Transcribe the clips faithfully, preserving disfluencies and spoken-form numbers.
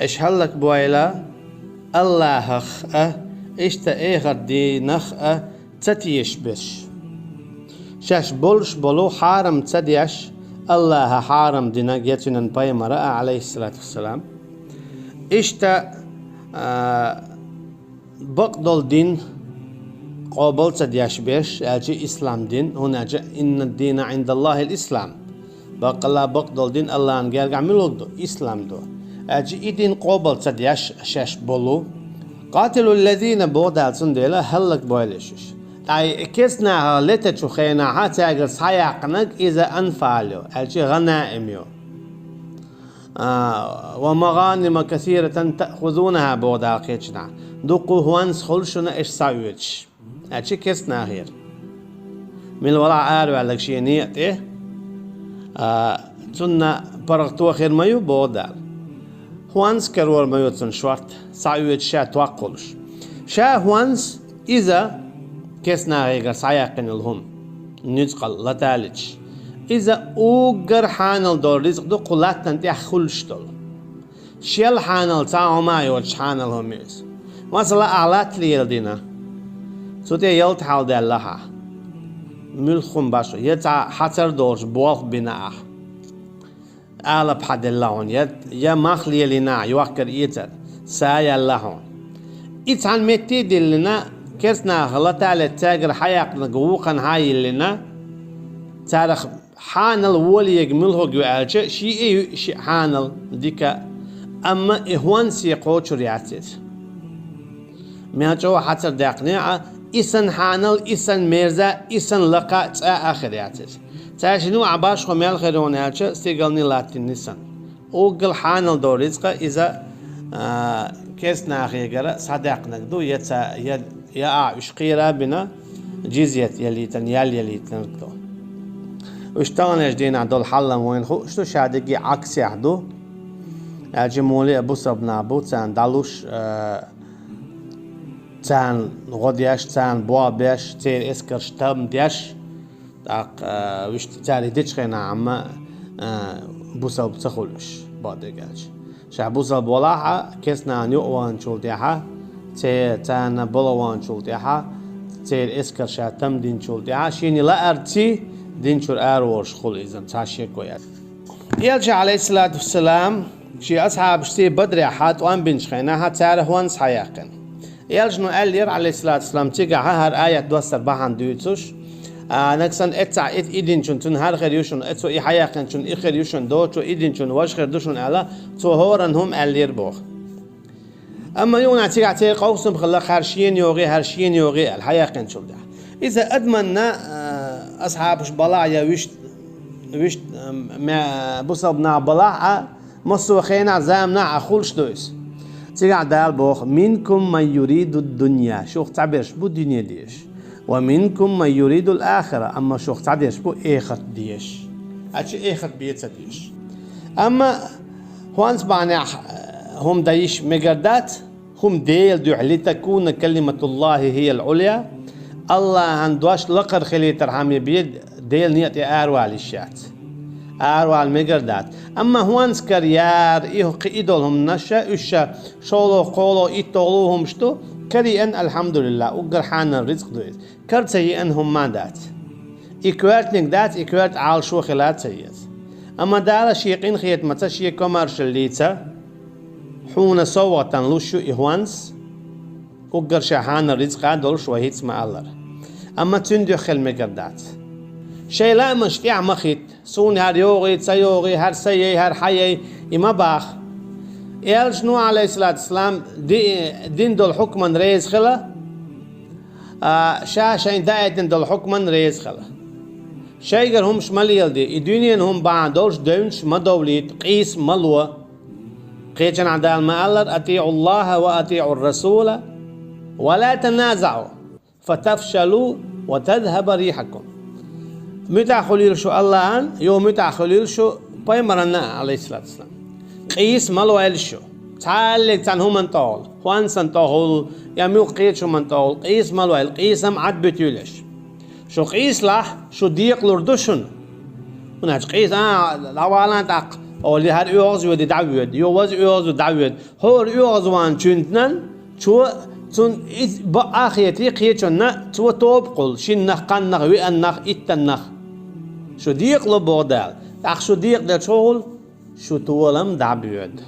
Уьш хӀаллакбойла Аллахьах а, иштта эхарт дийнах а ца тешаш берш. Шаьш болуш болу хьарам ца деш, Аллахьа хьарам динарг я цуьнан пайхамара а, Ӏалайхиссалату вассалам. Иштта, а, бакъдолу дин къобал ца деш берш, аьлча ислам дин, хӀунда аьлча «Инна ад-дина Ӏиндаллахил ислам». Баккъалла бакъдолу дин Аллахьан гергахь муьлха ду? Ислам ду. Аьлча и дин къобал ца деш шаьш болу. «Къатилул лазина», боху Дала, цундела хӀаллакбойла уьш. ТӀаккха и керстанаха летачу хенахьа цаьргара схьаяьккхинарг иза анфал ю, аьлча гӀанаим ю. А, «ва магӀанима касиратан таъхузунаха», боху Дала кхечанахь. Дуккха хӀонс хуьлу шуна уьш схьаоьцуш. Аьлча керстанахера. Мила валахь араваьлларг шен некъа тӀе, а, цунна паргӀато хир ма ю, боху Дала. ХӀонс карор ма ю цунна шортта, схьаоьцуш ша токкхуш. Ша хӀонс иза керстанахегара схьаяьккхина йолу хӀума, нуьцкъала латалича. Иза уггар хьанал долу рицкъ ду кху латтана тӀехь хуьлуш долу. Шел хьанал цхьа хӀума а йоцуш хьанал хӀума ю иза. Масала, ахь латта леладина. Цу тӀе ялта хьалдаьлла хьан. Муьлха хӀума башха. Я цхьа хьацар долуш болх бина ахь. Алапа хьан делла хьуна. Я, я мах лелина ахь, йохкар эцар. Са яьлла хьуна. И цхьана метте а диллина, керстанаха латалетта цаьргара хьаяьккхинарг вукхана хьан а йиллина, царах хьанал волега муьлхарг ю аьлча, шиъ а ю шиъ хьанал дика, амма и хӀонсе кхочур яц иза. Мел чӀогӀа хьацар даьккхинехь а, и санна хьанал, и санна мерза, и санна лакха цкъа а хир яц иза. Цаьршинна а башхо мел хир ю хьуна аьлча, стигалний латтийна санна. Уггал хьанал долу рицкъа иза, а, керстанахегара схьадаьккхинарг ду, я ца, я, я ахь уьш кхера а бина, джизьят ялийтина, ял ялийтинарг ду. Уьш таханлерчу дийнахь долу хьал-м вайна хууш ду, ша дерриге а Ӏаксехь ду. Аьлча муьлхха а бусалба нах бу, царна дӀалуш, а, царна гӀо деш, царна болх беш, церан эскарш там деш, тӀаккха, а, уьш цаьрга дечу хенахь, амма, а, бусалба ца хуьлуш, бакъдерг аьлча. Ша бусалба валахь а, керстанашна юкъа ваханчул тӀаьхьа, церан, царна балха ваханчул тӀаьхьа, церан эскарша там динчул тӀаьхьа, шена лаарций, дин чуьра араволуш хуьлу иза, цхьа шеко яц. Элча, Ӏалайхиссалату вассалам, шен асхьабашций Бадрехь тӀом бинчу хенахь, цара хӀонс схьаяьккхина. Элчано аьллера, Ӏалайхиссалату вассалам, цигахь хӀара аят доссар бахьана дуьйцуш, а, нагахь санна эццахь и, и динчун, цунна хӀара хир ю шуна, эцо и хьаяьккхинчун и хир ю шуна, доцчо и динчун важа хир ду шуна аьлла, цо хӀоранна хӀума аьллера боху. Амма юха цигахь церан къовсам хилла, хӀара шена йогӀий, хӀара шена йогӀий аьлла, хьаяьккхинчул тӀаьхьа. Иза адамна, а, асхьабаш балахь а, я вуьшта, вуьшта, а, ма-, бусалба нах балахь а, массо а хенахь, заманахь а хуьлуш ду иза. Цигахь Дала боху: «Минкум ман юриду дунья», шух цхьаберш бу дуьне дезаш. «Ва минкум ман юридул ахира», амма шух цхьаберш бу эхарт дезаш. Аьлча эхарт бен ца дезаш. Амма хӀонс бахьанехь, э, хӀума дан йиш мегар дац, хӀума Делан дуьхьа, «литакуна калиматуллахи хиял Ӏулия», Аллахьан дош лакхара хилийтархьама бен Делан некъа тӀе аравала йиш яц. Аравала мегар дац. Амма хӀонс караяр, и кхин и долу хӀуманаш, уьш ша шолгӀа, кхоалгӀа, итталгӀа хӀумаш ду, караеана, алхьамдулиллахӀ, уггар хьанал рицкъ ду иза. Кара ца еана хӀума ма дац. И коьртаниг дац, и коьрта Ӏалашо хила ца еза. Амма Дала шен къинхетамца, шен комаьршаллица, хьуна совгӀатана луш ю и хӀонс, уггар ша хьанал рицкъа долуш вай хӀинца ма-аллара. Амма цуьнан дуьхьа хила мегар дац. Шайн лаамашна тӀаьхьа ма хӀитта, суна хӀара йогӀий, ца йогӀий, хӀара сан яй, хӀара хьан яй, и ма баха. Элчано, Ӏалайхиссалату вассалам, ди-, дина долу хьукмана реза хила, а, ша шайна даийтина долу хьукмана реза хила. Шайгара хӀумаш ма леладе, и дуьненан хӀума бахьана долуш девнаш ма довлийта, къийса ма ло. Кхечанхьа Дала ма-аллара: «АтиӀуллахӀа ва атиӀур-расула, ва ла таназаӀу, фатафшалу ва тазхӀаба рихьакум». МуьтӀахь хуьлийла шу Аллахьан, юха муьтӀахь хуьлийла шу пайхамарна а, Ӏалайхиссалату вассалам. Къийса ма лойла шу. Цхьаллиг цхьана хӀуманна тӀехула, хӀонсан тӀехула, я муьлхха кхечу хӀуманна тӀехула, къийса ма лойла, къийсам Ӏад буьтуьйлаш. Шу къийсалахь, шу декъалур ду шуна. ХӀунда аьлча къийса, а, дӀавалан тӀаккха, Олли хӀара оьгӀазвоьди дӀавоьду, йо ваза оьгӀаза дӀавоьду. ХӀора оьгӀазваьнначуьнтан, цо, цун из бакъахетий кхечунна, цо тоба кхулла, шиннах, кханнах, вианнах, иттаннах. Шу декъало боху Дала. ТӀаккха шу декъаделча хӀун хуьлу? Шу толам дӀабоьду.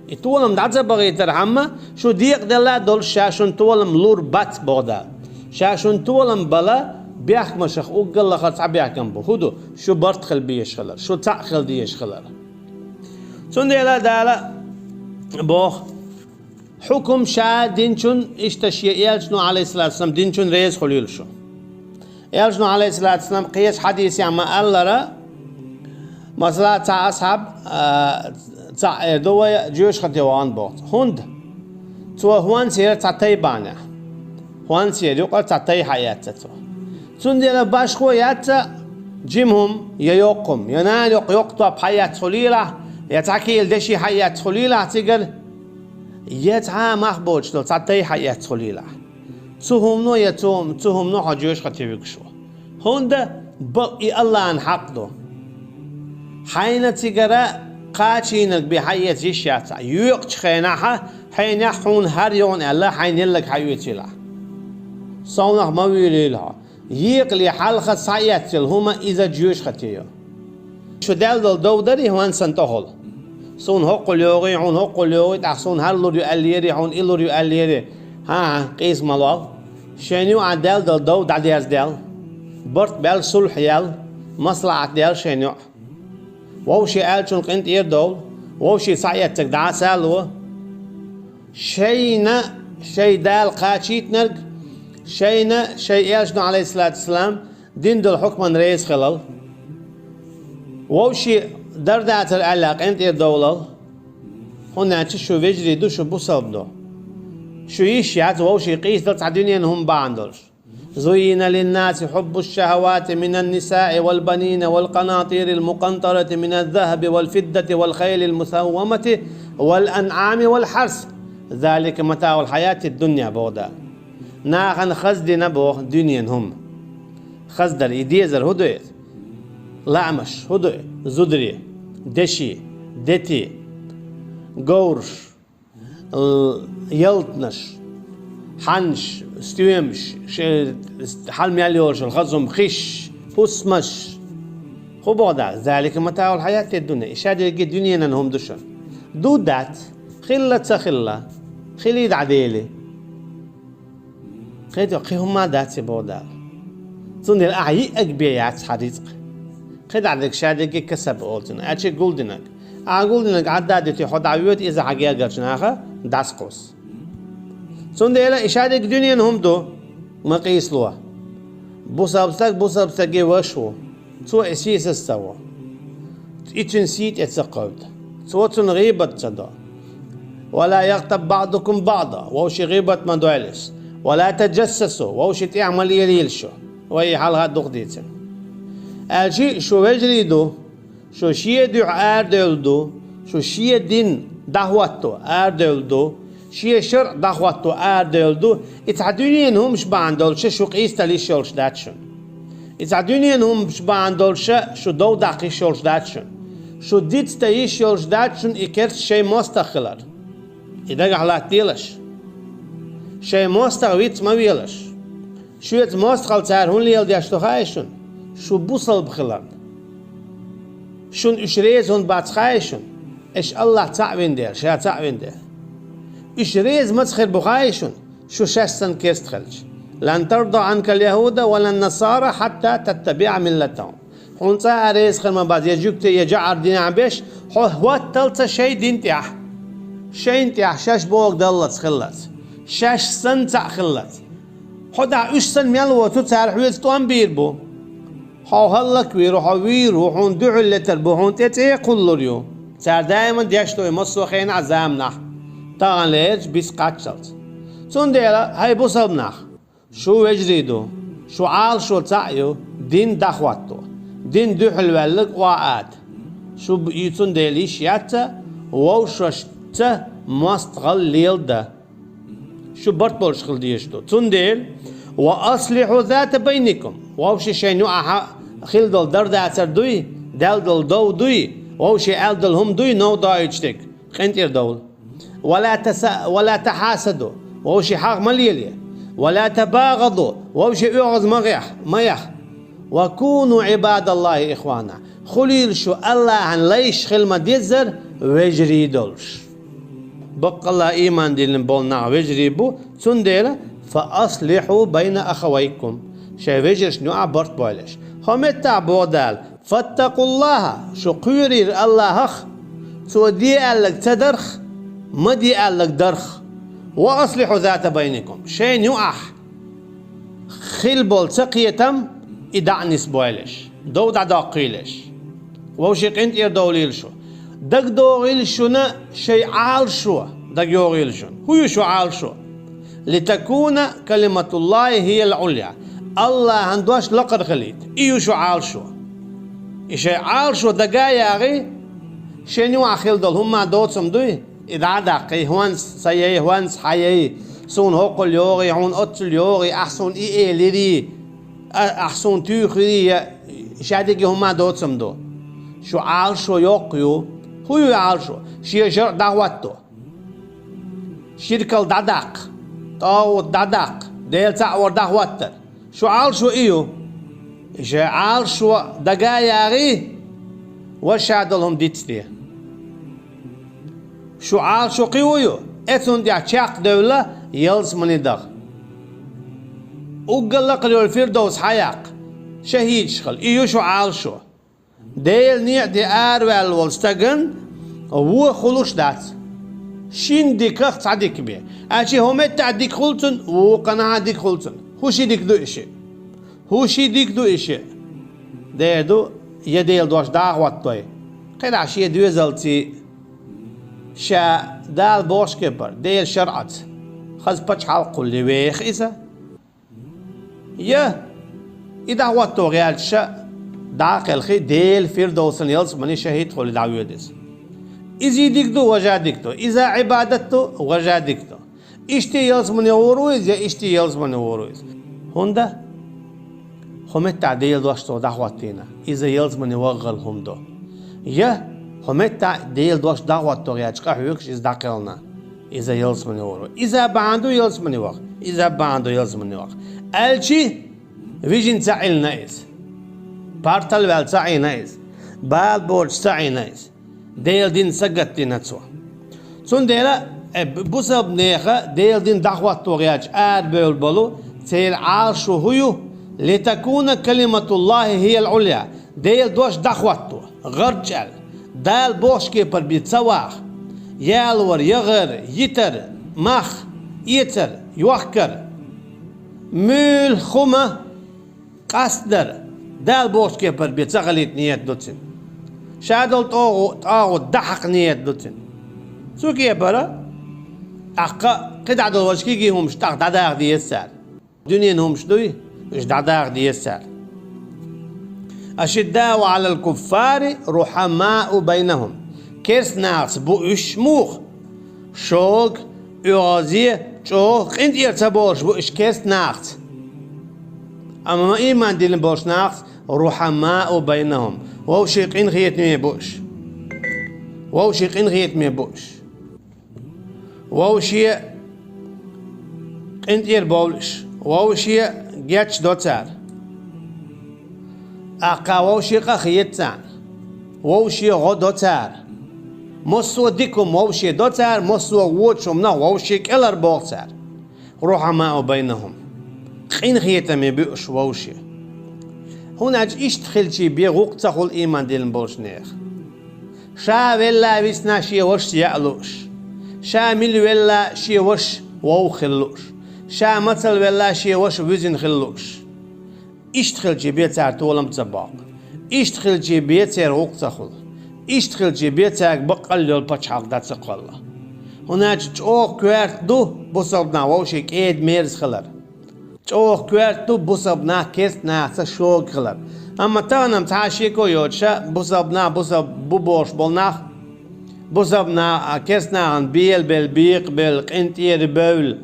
И толам дӀа ца бахийтархьама, шу декъаделла а долуш, ша шуна толам лур бац боху Дала. Ша шуна толам бала бехкамашах уггар лахара цхьа бехкам бу. ХӀун ду? Шу барт хила безаш хилар, шу цхьаъ хила дезаш хилар. Цундела Дала боху, хьукум ша динчун, иштта шен элчано, Ӏалайхиссалату вассалам, динчун реза хуьлийла шу. Элчано, Ӏалайхиссалату вассалам, кхечу хьадисехь ма-аллара, масала, цхьа асхьаб, а, цхьаъ эр ду вай, жоьжахате вахана боху. ХӀунда? Цо хӀонсера цхьа тай бахьанехь. ХӀонсера юкъара цхьа тай хьаэцна цо. Цундела башхо яц жима хӀума, я йоккха хӀума, я нана йоккха, йоккха топ хьаэцна хуьлийла, я цхьа кийла деши хьаэцна хуьлийла цигара, я цхьа а мах боцуш долу цхьа тай хьаэцна хуьлийла. Цу хӀумано я цу, цу хӀумано хьо жоьжахате вуьгуш ву. ХӀунда бакъ и Аллахьан хьакъ ду. Хьайна цигара кхачийнарг бен хьаэца йиш яц хьан. Йоькъучу хенахь, хьенех хьуна хӀара йогӀу аьлла, хьайна елларг хьаоьцийла. Совнах ма вуьйлийла хьо. Екъале хьалха схьаэцна йолу хӀума иза жоьжахате ю. Шу даьлла долу дов дарий хӀонсана тӀехула? Суна хӀоккхул йогӀий, хьуна хӀоккхул йогӀий, тӀаккха суна хӀара лур ю аьллера, хьуна и лур ю аьллера. ХӀан-хӀа, къийса ма лол. Шайна юкъахь даьлла долу дов дӀадерзадаьлла. Барт баьлла, сулхь яьлла, маслахьат даьлла шайна юкъахь. Вовшийн аьллачунна къинтӀера довла, вовшийн схьаэцнарг дӀасало. Шайна шайн Дала кхачийтинарг, шайна шайн элчано, Ӏалайхиссалату вассалам, дина долу хьукмана реза хилал. Вовшийн дардацар аьлла къинтӀера довлал. ХӀунда аьлча шу вежарий ду, шу бусалба ду. Шу йиш яц вовшийн къийсадала цхьа дуьненан хӀума бахьана долуш. زين للناس حب الشهوات من النساء والبنين والقناطير المقنطرة من الذهب والفضة والخيل المسومة والأنعام والحرث ذلك متاع الحياة الدنيا боху Дала. Нахана хаза дина боху дуьненан хӀума. Хаза дар, и дезар хӀун ду иза? Лаамаш хӀун ду? Зударий, деши, дети, говраш, э, ялтанаш, хьаннаш, стоьмаш, ше-, хьала мел йолуш йолу хаза хӀума, хиш, хӀусамаш. ХӀун боху Дала? ذلك متاع الحياة الدنيا. И ша дерриге дуьненан хӀума ду шуна. Ду, дац, хилла, ца хилла, хилий, дӀаделий. Кхин а кхин хӀума дац и боху Дала. Цундела ахьа йиъаг бен яц хьан рицкъ. КхидӀа дерг ша дерриге касаб олу цунах. Аьлча гулдинарг. Ахьа гулдинарг Ӏадда а дитий, хьо дӀавоьду, иза хьан гергарчу наха дӀасакхуссу. Цундела и ша дерг дуьненан хӀума ду, ма къийсало. Бусалба стаг бусалба стаге ваша ву. Цо и сийсаз ца во. И цуьнан сий тӀе ца кховда. Цо цунна гӀийбат ца до. ولا يغتب بعضكم بعضا. Вовшийн гӀийбат ма дойла шу. ولا تجسسوا. Вовшийн тӀехь ма лелийла шу. Вай и хьалха дукха дийцина. Аьлча шу вежарий ду, шу шен дуьхьа арадевлла ду, шу шен дин дӀахӀотто арадевлла ду, шен шарӀ дӀахӀотто арадевлла ду, и цхьа дуьненан хӀумаш бахьана долуша шу къийсадала йиш йолуш дац шуна. И цхьа дуьненан хӀумаш бахьана долуша шу дов даккха йиш йолуш дац шуна. Шу дицдан йиш йолуш дац шуна и керста шайн мостагӀ хилар. И дагахь латтаделаш. Шайн мостагӀ виц ма велаш. Шуьца мостагӀалла цара хӀун леладеш ду хаьий шуна? Шу бусалба хиларна. Шуна уьш реза хӀунда бац хаьий шуна? Аша Аллах цхьаъ вина дела, ша цхьаъ вина дела. Уьш реза маца хир бу хаьий шуна? Шу шаьш санна керста хилча. لن ترضى عنك اليهود ولا النصارى حتى تتبع ملتهم. Хьуна цкъа а реза хир ма бац, я жуьгти, я жӀара динехь беш, хьо хӀотталца шайн дин тӀехь. Шайна тӀехь шаьш бохург даллалц хиллалц. Шаьш санна цхьаъ хиллалц. Хьо дахь уьш санна мел воцу, цара хьоьца тӀом бийр бу. Хьо хӀаллаквийр ву, хьо вийр ву, хьуна дуьхьал летар бу, хьуна тӀе цӀе кхуллур ю. Цара даиман деш ду и массо а хенахь а, заманахь, таханлерчу биса кхаччалц. Цундела, хӀай бусалба нах, шу вежарий ду, шу Ӏалашо цхьаъ ю, дин дӀахӀотто, дин дуьхьал ваьлларг охьа ада. Шу б-, и цундела йиш яц вовшашца мостагӀалла леладан. Шу барт болуш хила дезаш ду. Цундела, وأصلحوا ذات بينكم. Вовшийн шайна юкъахь хила долу дардацар дуй, даьлла долу дов дуй, Вовше аьлла долу хӀума дуй новдоуьйтуш дерг, къинтӀера довла. «Ва ла таса-, ва ла тахьасаду», вовше хьагӀ ма лелае. «Ва ла табагӀаду», вовше оьгӀаза ма гӀехь, ма яха. «Ва куну Ӏибадаллахи ихвана». Хуьлийла шу АллахӀан лайш хила ма-деззара вежарий долуш. Баккъалла иман диллина болу нах вежарий бу, цундела: «Фа аслихьу байна ахавайкум». Шайн вежаршна юкъахь барт бойла аша. ХӀокху меттехь боху Дала: «Фаттакъуллаха», шу кхоьрийла АллахӀах, Цо де аьлларг ца дарх, ма де аьлларг дарх. «Ва аслихьу зата байникум». Шайна юкъахь хила болу цакхетам и дӀа а нисбойла аша, дов дӀадоккхийла аша. Вовше къинтӀера довлийла шу. ДагадогӀийла шуна шайн Ӏалашо, дагайогӀийла шуна. ХӀун ю шу Ӏалашо? «Литакуна калиматуллахи хиял Ӏулъя». АллахӀан дош лакхара хилийта. И ю шу Ӏалашо. И шайн Ӏалашо дага а ягӀий, шен юкъахь хила долу хӀумма доцам дуй? И дӀа а даккхий, хӀонс ца яй, хӀонс хьан яй, суна хӀокхул йогӀий, хьуна оццул йогӀий, ахь суна и элирий, а-, ахь суна туьйхирий, я ша дерриге хӀумма доцам ду. Шу Ӏалашо йоккха ю. ХӀун ю Ӏалашо? Шен шарӀ дӀахӀотто. Ширкал дӀадаккха, тӀагӀут дӀадаккха, Дела цхьаъ вар дӀахӀоттар. Шу Ӏалашо и ю. И шайн Ӏалашо дага а ягӀий, ваша долу хӀума дицде. Шу Ӏалашо кхин хӀун ю? Эцунна тӀехь чекхдевлла ялсамане даха. Уггар лакхара йолу Фирдовс хьаяккха, шахӀидаш хила. И ю шу Ӏалашо. Делан некъа тӀе араваьлла волу стагана вон хуьлуш дац. Шина диках цхьа дика бен. Аьлча хӀокху меттехь дика хуьлу цунна, вукху къинхьа а дика хуьлу цунна. ХӀун ши дика ду и шиъ? ХӀун ши дика ду и шиъ? Дера ду, я Делан дош дӀа а хӀоттадой. КхидӀа шен доьзалций, ша Дала бохучу кепара, Делан шарӀаца, хаза пачхьалкх кхуллий веха иза. Я и дӀахӀотто гӀерташ а дӀа а кхелхий, Делан Фирдовсан ялсамане шахӀид хуьлий дӀавоьду иза. Иза и дика ду, важа дика ду. Иза Ӏибадат ду, важа дика ду. Иштта ялсамане гӀур ву иза, я иштта ялсамане гӀур ву иза. ХӀунда? ХӀокху меттехь Делан дош цо дӀахӀоттийна, иза ялсамане вахар хӀума ду. Я хӀокху меттехь Делан дош дӀахӀотто гӀерташ къахьоьгуш иза дӀакхелхина, иза ялсамане гӀур ву. Иза бахьана ду ялсамане ваха, иза бахьана ду ялсамане ваха. Аьлчи, вижина ца Ӏиллина иза. Партал ваьлла ца Ӏийна иза. Бала боцуш ца Ӏийна иза. Делан дин сагатдина цо. Цундела, э, б-, бусалба нехан Делан дин дӀахӀотто гӀерташ арабевлла болу, церан Ӏалашо хӀун ю? «Литакуна калиматуллахи хиял Ӏулъя». Делан дош дӀахӀотто, гӀарч аьлла, Дала бохучу кепара бен ца ваха, ялор, яхар, йитар, мах, эцар, йохкар, муьлхха хӀума къастдар, Дала бохучу кепара бен ца хилийта ниет ду цуьнан. Ша долу тӀагӀу-, тӀагӀут дӀахьакха ниет ду цуьнан. Цу кепара, тӀаккха кхидӀа долу важа кегий хӀумаш тӀаккха дӀадаха деза цара. Дуьненан хӀумаш дуй, уьш дӀадаха деза цара. «Ашиддау Ӏалал куффари рухьамау байнахум». Керста нахаца бу уьш муха? Шога, оьгӀазе, чӀогӀа къинтӀера ца болуш бу уьш керста нахаца. Амма иман диллина болчу нахаца: «Рухьамау байнахум». Вовшийн къинхетаме бу уьш. Вовшийн къинхетаме бу уьш. Вовшийн къинтӀера бовлуш, вовшийн гечдо цара. Аккха вовшийн къа хета царна. Вовшийн гӀо до цара. Массо а дика хӀума вовшийн до цара, массо а вочу хӀуманах вовшийн кӀелхьарбоху цара. «Рухьамау байнахум». Къинхетаме бу уьш вовшийн. ХӀунда аьлча иштта хилчий бен гӀуллакх ца хуьлу иман диллина болчу нехан. Ша велла висна шен вашас яа лууш. Ша мила велла шен ваша вовха хила лууш. Ша мацалла велла шен ваша вуьзина хила лууш. Иштта хилчий бен цара толам а ца боккху. Иштта хилчий бен церан гӀуллакх ца хуьлу. Иштта хилчий бен цаьрга баккъалла йолу пачхьалкх дӀа ца кхолло. ХӀунда аьлча чӀогӀа коьрта ду бусалба нах вовшийн кӀеда-мерза хилар. ЧӀогӀа коьрта ду бусалба нах керста нахаца шога хилар. Амма тахана-м цхьа а шеко йоцуш, бусалба нах, бусалба бу бохуш болу нах, бусалба нах, а, керста нахана белабелла, бекъабелла, къинтӀера бевлла,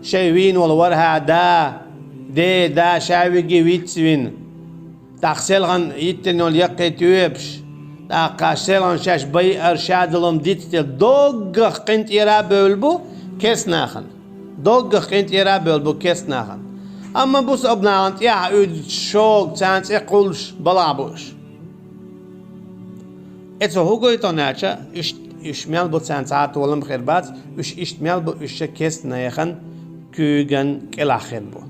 шайн вийна волу ворхӀе да, ден да, ша виге вицвина, тӀаккха селхана йиттина йолу яккхий тоьпаш, ТӀаккха селхан шаьш байъар, шадолам дицдел доггах къинтӀера а бевлла бу керста нахана. Доггах къинтӀера а бевлла бу керста нахана. Амма бусалба нахана тӀехьа уьдучу шога царна цӀе кхуллуш балагӀа бу уьш. Эцо хӀун гойту аьлча, уьш, уьш мел бу царна цхьа а толам хир бац, уьш иштта мел бу уьш шайн керста нехан куьйган кӀелахь хир бу.